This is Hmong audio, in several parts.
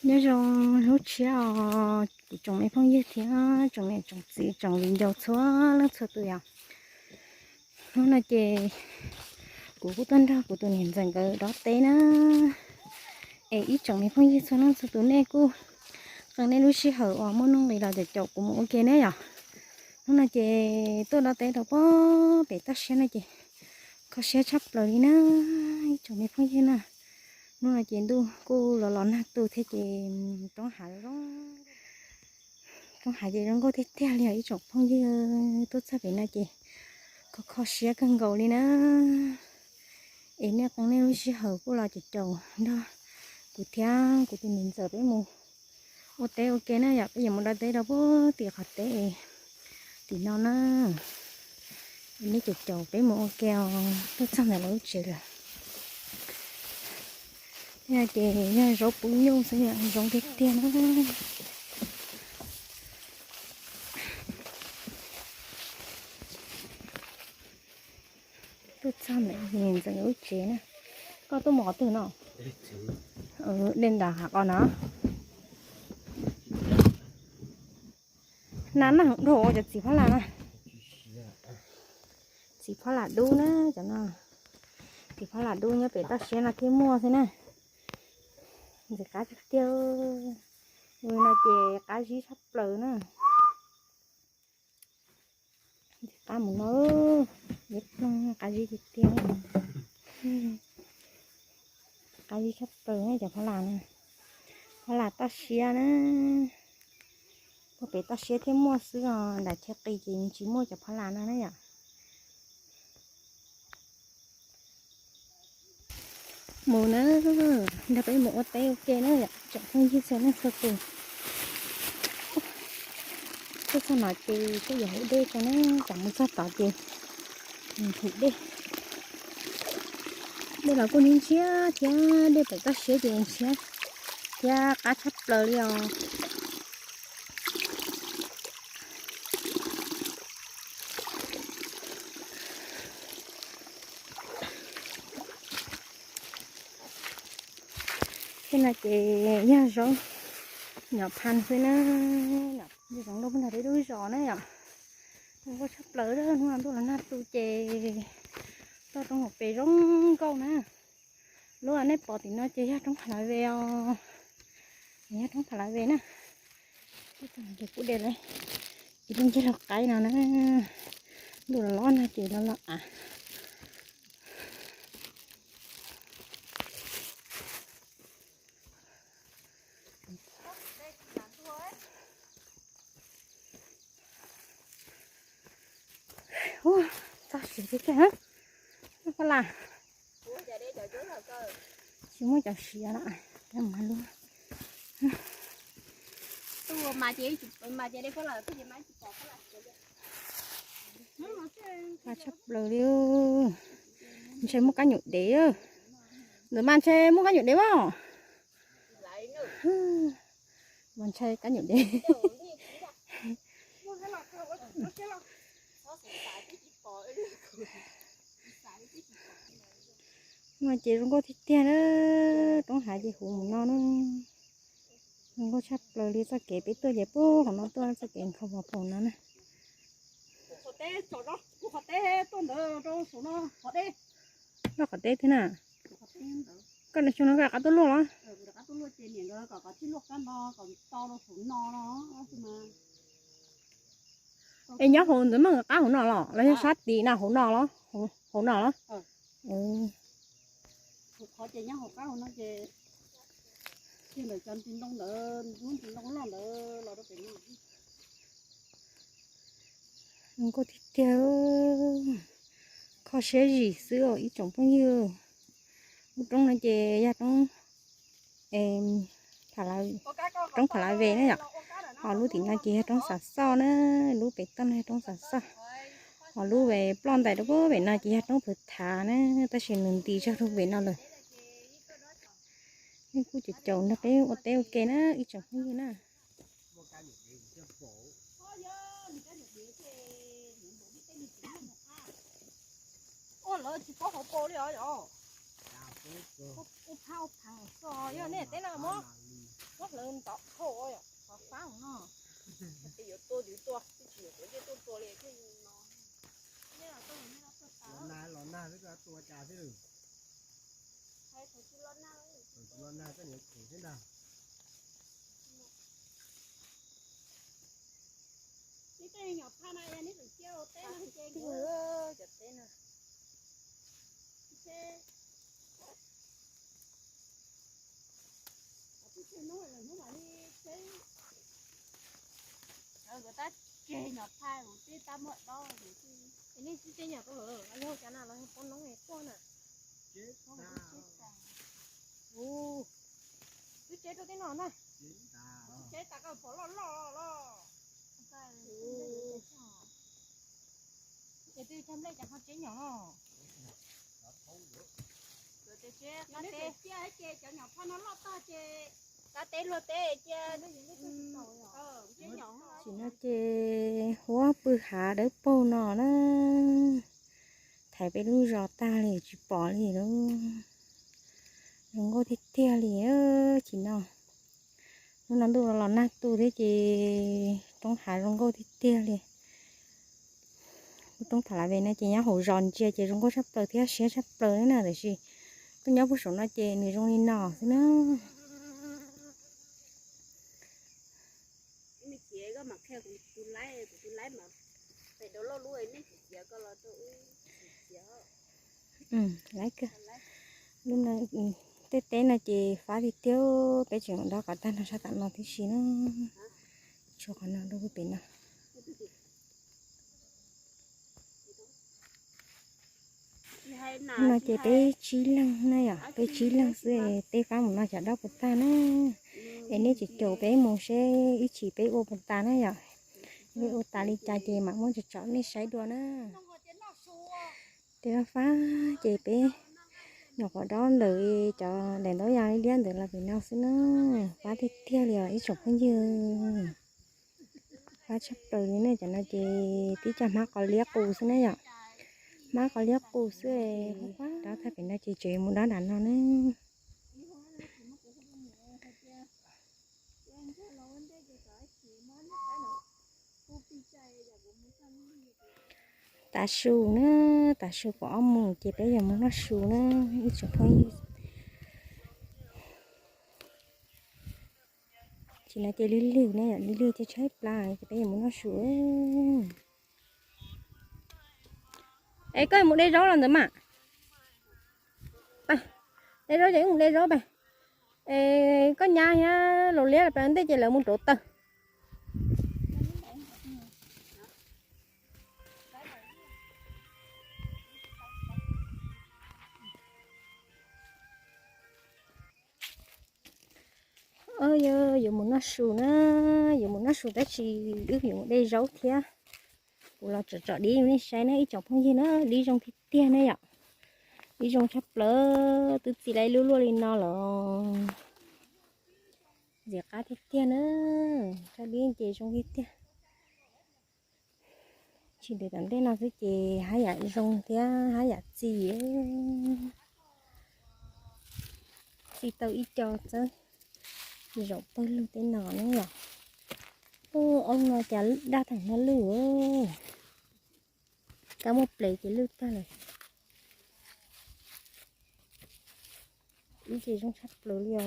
Nyob zoo hnub tshiab os kuv tsoom me phooj ywg thiab tsoom niam tsoom txiv tsoom viv ncaus txhua leej txhua tus yom. Hnub no ces kuv kuj tuaj nrog kuv tus niam ntxawm nkawd dob teb na. Es ib tsoom me phooj ywg txhua leej txhua tus nej kuj qee nej lub sij hawm uas muaj nuj nqis los caum kuv mus ua ke ne yom. Hnub no ces tuaj dob teb rau pem toj siab no ces kho siab tshaj plaws li na ib tsoom me phooj ywg na. Hnub no ces ntuj kuj los los nag tu thiab ces roob hav zoo, roob hav ces zoo nkauj tiag tiag li os ib tsoom phooj ywg. Tuaj txog pem no ces kho kho siab kawg nkaus li na. Es nej qee nej lub sij hawm kuj los caum caum nrog kuv thiab kuv tus niam ntxawm peb mus ua teb ua ke na yom. Peb yuav mus dob teb rau pem tim qhov teb tim no na. Es nej caum caum peb mus ua ke os. Tuaj txog ntawm lawv lub tsev lawm. Ces yog zaub pub nyuj xwb, zoo tiag tiag na. Tuaj txog ntawm niam ntxawm lub tsev na. Koj tuaj mus qhov twg no? Dej nram hav qos no. Nas nag dhau cov txiv phab las na. Txiv phab las dub na cov no. Txiv phab las dub nyob pem toj siab no thiaj muaj xwb na. Ntxim qab tiag tiag. Ua no ces qab zib tshaj plaws na. Ntxim qab mus no, qab zib tiag tiag. Qab zib tshaj plaws na cov phab las na. Phab las toj siab na. Puag pem toj siab thiaj muaj xwb os, nram chaw qis ces tsis muaj cov phab las no na yom. Mus na, nrog peb mus ua teb ua ke na yom, tsoom phooj ywg txhua leej txhua tus. Tuaj txog no ces kuj yuav haus dej tso na, tsam mus txog tod ces haus dej. Dej los kuj ntshiab thiab, dej pem toj siab ces ntshiab thiab qab tshaj plaws li os. Tej no ces yog zaub nyom phaj xwb na. Zoo nkauj puag nram peb lub zos na yom. Zoo nkauj tshaj plaws, hnub no ntuj los nag tu ces toj roob hauv pes zoo nkauj na. Lub nej pom tim no ces yog roob Pha Lav Ve os. Yog roob Pha Lav Ve na. Ces kuj de lawm ib lub ncej laug qaib no na. Ntuj los los nag ces los los av. Ua, txog siav tiag tiag. Phab las, tsis muaj cov siav lawm, cov mas lub. Qab tshaj plaws li. Ntshe muaj kab nyuam dev. Ntawm mas ntshe muaj kab nyuam dev as. Mas ntshai kab nyuam dev. No ces zoo nkauj tiag tiag na. Roob hav ces huv mus no na. Zoo nkauj tshaj plaws li, txoj kev peb tuaj ces puag qhov no tuaj, txoj kev nkhaus vos paum no na. Loj qhov teb thiab na. Koj xyoo no koj rov qab tuaj luaj los? Es nyob hauv ntawd mas qab hauv no los los yog sab tid na, hauv no los? Hauv no los? Zoo nkauj tiag tiag, kho siab zim xwb os ib tsoom phooj ywg. Lub roob no ces yog roob, roob Pha Lav Ve na yom. Ho lub tim no ces yog roob Xav Xoj na, lub pem toj no yog roob Xav Xoj. Ho lub pem ploj ntais rau pem no ces yog roob Phav Thav na, tab sis nws nti zog rau pem no lawm. Nej kuj caum caum nrog peb ua teb ua ke na ib tsoom phooj ywg na. Ua lawv tsis paub hauv paus li os. Ua phab ua phab xwb, yog nej teb no muab. Muab hlawv ntov khau yom, qhov fab no. Tes yuav tua twb tua, twb tsis yuav tuav ncej tuaj tua li thiaj li no. Los nag los nag xwb koj tua cas xwb lawm. Thaum tsis los nag koj niam kheev xwb ntag. Neb tej nyuam phaj no neb tseem cia ua teb no ces cov teb no. Nkawd tab tseg nyuam phaj, tej tab muaj dob, nej tsis tseg nyuam rau lawm, yog cov no los yog poob noob tuaj na. Twb tseb rau tej no na. Twb tseb tas koj pom loj loj los. Ces twb cog nplej cas ho tseb nyom no. Qab teb, qab teb luag teb cia. Tam sim no ces huab pw hav dawb paug no na. Thaiv peb lub zos tag li tsis pom li lauj. Zoo nkauj tiag tiag li. Chim no, hnub no ntuj los nag tu thiab ces roob hav zoo nkauj tiag tiag li. Lub roob Thav Lav Ves no ces nyob hauv zos ntsia ces zoo nkauj tshaj plaws thiab siab tshaj plaws na, tiam sis tuaj nyob puag saum no ces nws zoo li no xwb na. Lub no, tej teb no ces fab tiag tiag, peb tseem dob kom tag nrho sab tom no tib si na. Tshuav qhov no rau pem no. Hnub no ces peb tsib leeg na yom, peb tsib leeg xwb, tej fab mus no xyov dob puas tag na. Es nej tseem caum peb mus seb ib chim peb ua puas tas na yom. Peb ua tas li cas ces mam muab tsom tsom nej saib dua na. Tej fab ces peb nyuam qhuav dob ntawm cov daim ntaub yas liab ntawd los pem no xwb na. Fab tiag tiag li os ib tsoom phooj ywg. Fab tshaj plaws li na, cov no ces tib co hmab qos liab qus xwb na yom. Hmab qos liab qus xwb. Dob tag pem no ces tseem mus dob nram no na. Tav su na, tav su kaum ob moos ces peb yuav mus noj su na ib tsoom phooj ywg. Chim no ces lwg lwg ne, yog lwg lwg ces tshaib plab ces peb yuav mus noj su. Es koj mus de zaub los ntawd mas. De zaub ces wb mus de zaub pem. Es koj nyab thiab Laus Liab pem ntej ces lawv mus rauv taws. Yuav mus noj su na, yuav mus noj su tab sis wb yuav mus de zaub thiab. Kuv los tsom tsom dib nej saib na ib tsoom phooj ywg na, dib zoo tiag tiag ne yom. Dib zoo tshaj plaws, twb txi lawm ib lub luaj li no los ntxim qab tiag tiag na. Tsob dib ces zoo tiag tiag. Tsis ntev tom ntej no xwb ces haj yam zoo thiab haj yam txi. Txi tau ib co txawb zaum pawg lug tej no ne yom. Ub, oob no cas daj tag no lwj. Kab muaj plev ces lwj tag lawm. Ib ce zoo tshaj plaws li os.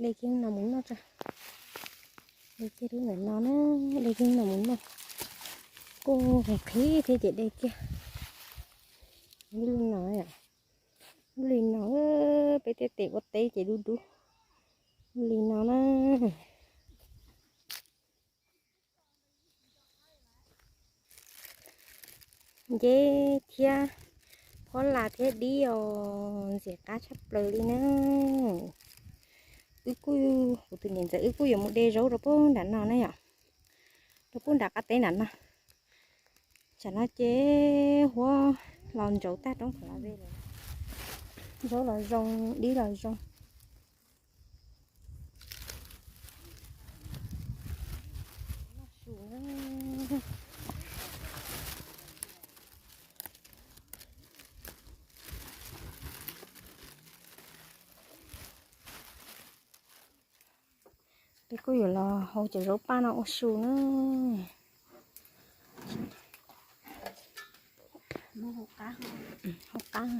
De kiag no mus noj tso. De kiag lub ntawm no na, de kiag no mus noj. Kuj qhib thiab ces de kiag. Lub no, lub li no, peb tej tes ua teb ces dub dub li no na. Nceb thiab phob las thiab dib os, ntxim qab tshaj plaws li na. Wb kuj, kuv tus niam ntxawm wb kuj yuav mus de zaub rau puag nram no na yom, rau puag nram qab teb nram no. Tsam no ces huab los ntsaus tag roob Thav Lav Ves lawm. Zaub los zoo, dib los zoo. Peb kuj yuav los hau cov zaub paj no ua su na. Hau qab.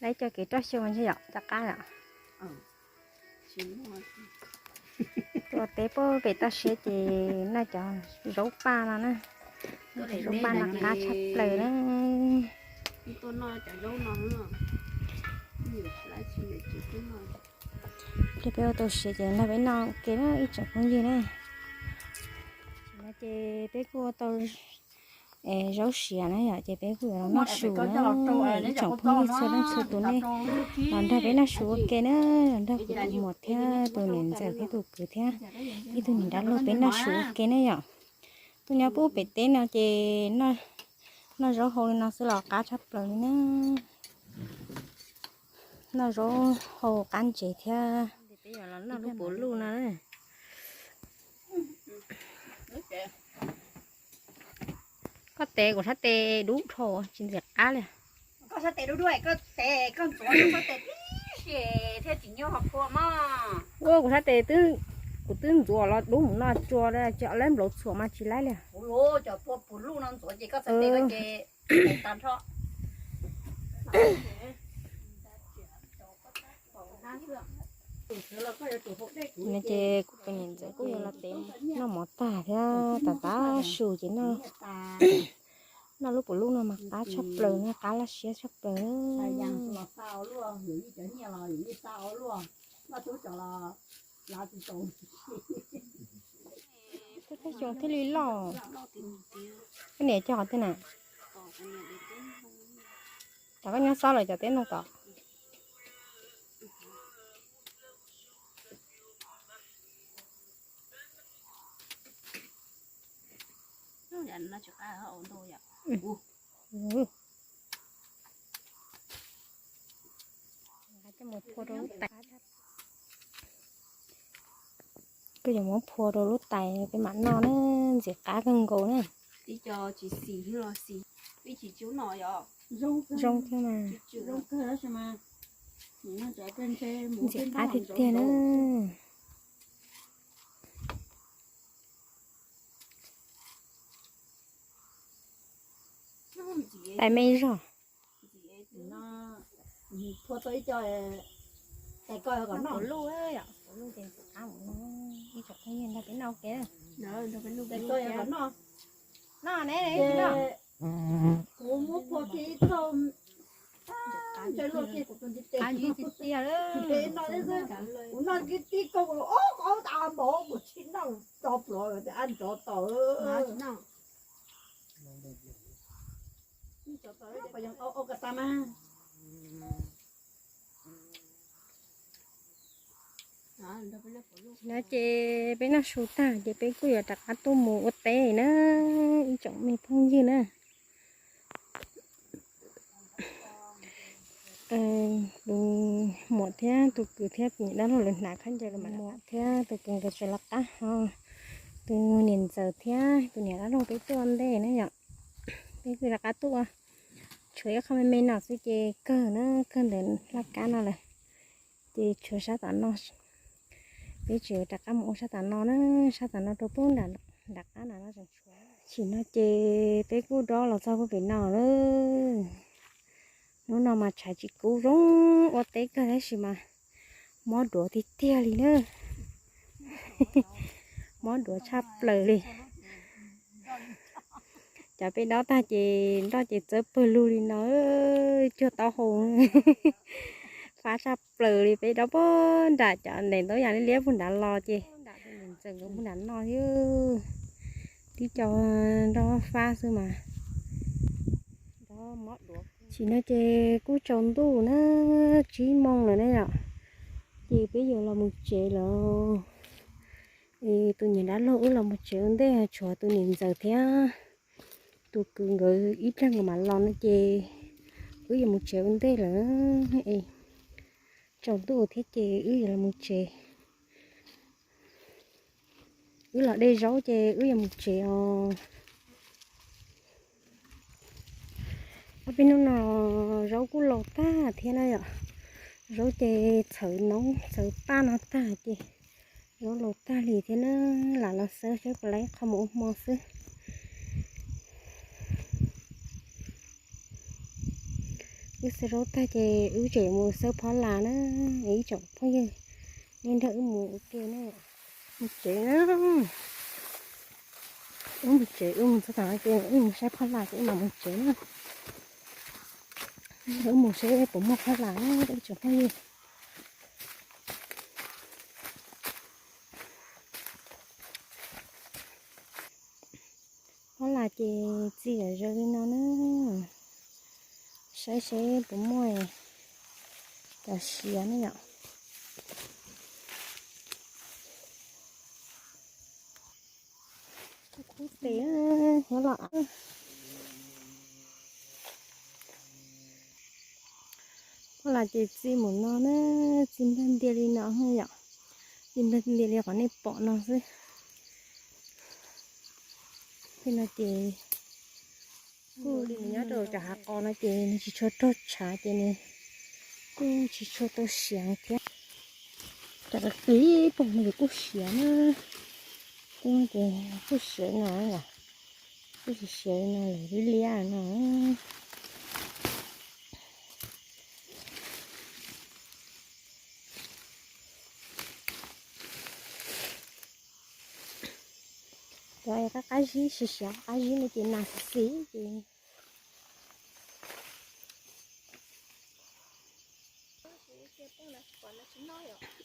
Lawv cov kev roj xyoo ntshe yom, cov qab yom. Tuaj teb puag pem toj siab ces noj cov zaub paj no na. Zaub paj no qab tshaj plaws na. Ces peb ua tau siav ces nrog peb noj ua ke na ib tsoom phooj ywg na. Tam sim no ces peb kuj ua tau zaub siav na yom, ces peb kuj yuav los noj su na. Ib tsoom phooj ywg txhua leej txhua tus nej los nrog peb noj su ua ke na, los nrog kuv tus muam thiab tus niam ntxawm thiab tus kwv thiab ib tug niam dab laug peb noj su ua ke na yom. Tuaj nyob puag pem teb no ces noj zaub hau li no xwb los qab tshaj plaws li na. Noj zaub hau qab ntsev thiab. Peb yuav los noj lub puav luj no. Koj tev kuv sab tes dub dhau tsis ntxim qab li. Koj sab tes dub dub, koj tev koj ntxuav koj sab tes tib si thiaj tsis nyuaj ho phua mog. Ua kuv sab tes twb, kuv twb ntxuav los dub mus no tsua tsis o lab nplaum txhuam mas tsis laib li. Kuv lub cov puav luj no ntxuav ces koj sab tes no ces tas nrho. No ces kuv tus niam ntxawm kuj yuav los tev noj mov tag thiab, tas tas su ces noj, noj lub puav luj no mas qab tshaj plaws no, qab laj siab tshaj plaws. Twb peb xyoo thiaj li loj. Koj niam coj qhov twg na? Cov koj nyob xob lawm cov teb ntoo tod. Koj yuav muab phua rau lub tais peb mam noj na, ntxim qab kawg nkaus na. Zoo thiab mas. Ntxim qab tiag tiag na. Tais me zog. Phua tau ib co, tais ko kom noj. Puav luj, puav luj ces ntxim qab mus no, ib tsoom phooj ywg nrog peb noj ua ke. Tais ko kom noj. Noj ne, kuv muab phua kiag ib txoj, ntshe luaj kiag kuv tus ntiv tes. Kuv noj kiag tib kaug ob qhov tas npaum kuv tsis noj, tso plhuav ab nrov tau. No ces peb noj su tag ces peb kuj yuav rov qab tuaj mus ua teb na, ib tsoom me phooj ywg na. Tus muam thiab tus kwv thiab tus niam dab laug lawv hnav khaub ncaws los mas muam thiab tus kwv nkawd tseem lawv qab ho. Tus niam ntxawm thiab tus niam dab laug peb tuaj ua ntej na yom. Peb kuj rov qab tuaj ua, tshuav ib qho me me no xwb ces kawg na, kawg ntawm laj kab no lawm. Ces tshuav sab tom no, peb tseem rov qab mus ua sab tom no na, sab tom no rau pem nram qab no tseem tshuav. Tam sim no ces peb kuj dob los txog puag pem no lawm. Hnub no mas tshav tsis kub zoo ua teb kawg tab sis mas mob duav tiag tiag li na. Mob duav tshaj plaws li. Cov peb dob tag ces nroj ces txawb pawg lug li no, cuag taub hau. Fab tshaj plaws li, peb dob puag nram cov ntev ntaub yas liab liab puag nrad los ces nram tus niam ntxawm nkawd puag nrad no thiab. Tib co nroj fab xwb mas. Tam sim no ces kuj tsaus ntuj na, tsib moos lawm na yom. Ces peb yuav los mus tsev lawm. Es tus niam dab laug wb los mus tsev ua ntej, tshuav tus niam ntxawm thiab tus kwv nkawd ib pliag nkawd mam los no ces wb yuav mus tsev ua ntej lawm. Es tsaus ntuj thiab ces wb yuav los mus tsev. Wb los de zaub ces wb yuav mus tsev os. Ob peb hnub no zaub kuj laus tag thiab na yom. Zaub ces txhawv noob txhawv paj no tag ces Zaub laus tag li thiab na, lam los xawb saib puas laib qho mus ua hmo xwb. Wb xawb zaub tag ces wb tseem mus xawb phob las na, ib tsoom phooj ywg, nej nrog wb mus ua ke na. Mus tsev na, wb mus tsev, wb mus txog tom no ces wb mus saib phob las ces wb mam mus tsev na. Wb mus saib puas muaj phob las na ib tsoom phooj ywg. Phob las ces txi yam zoo li no na, saib seb puas muaj cov siav na yom. Khub tes nyob los. Phob las ces txi mus no na, txi nplawg ntias li no yom, txi nplawg ntias li qhov nej pom no xwb. Tej no ces kuj li nws nyob rau cov hav qos no ces nws tsis tshua raug tshav ces nws kuj tsis tshua tau siav thiab. Cov qis qis pom no ces kuj siav na, kuj ces kuj siav no yom, kuj siav siav no lawm liab liab no. Cov qab qab zib siav siav qab zib no ces nas xis xis ces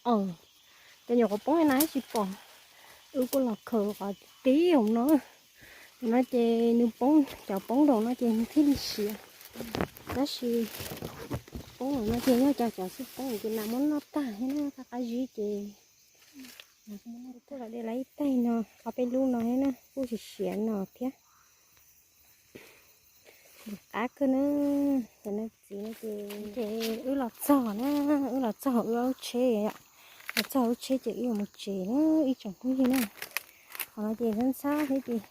cov nyuam qhuav poob na tsis pom, wb kuj los khaws qhov tib hauv no. Cov no ces nws poob, cov poob nraum no ces nws thiaj li siav, tab sis poob no ces yog cov cov xub poob ces nas muab noj tag thiab na, qab qab zib ces kuj los de lawv ib taig no, ob peb lub no thiab na, kuj siav siav no thiab. Qab kawg na, cov no txiv no ces ces wb los txog na, wb los txog wb lub tsheb, los txog lub tsheb ces wb yuav mus tsev na ib tsoom phooj ywg na. Qhov no ces ntxhab ntxhab thiab ces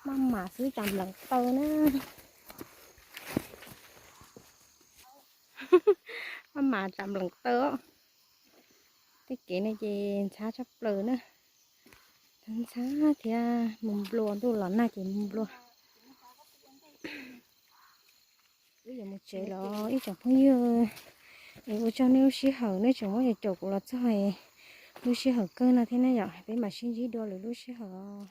maj mam xwb tsam npleem taw na. Maj mam tsam npleem taw. Tej kev no ces ntxhab tshaj plaws na. Ntxhab thiab mus nplua, ntuj los nag ces mus nplua. Wb yuav mus tsev los ib tsoom phooj ywg, es ua tsaug nej lub sij hawm, nej tseem muab caum kuv los txog lub sij hawm kawg no thiab na yom, peb mam sib ntsib dua lwm lub sij hawm.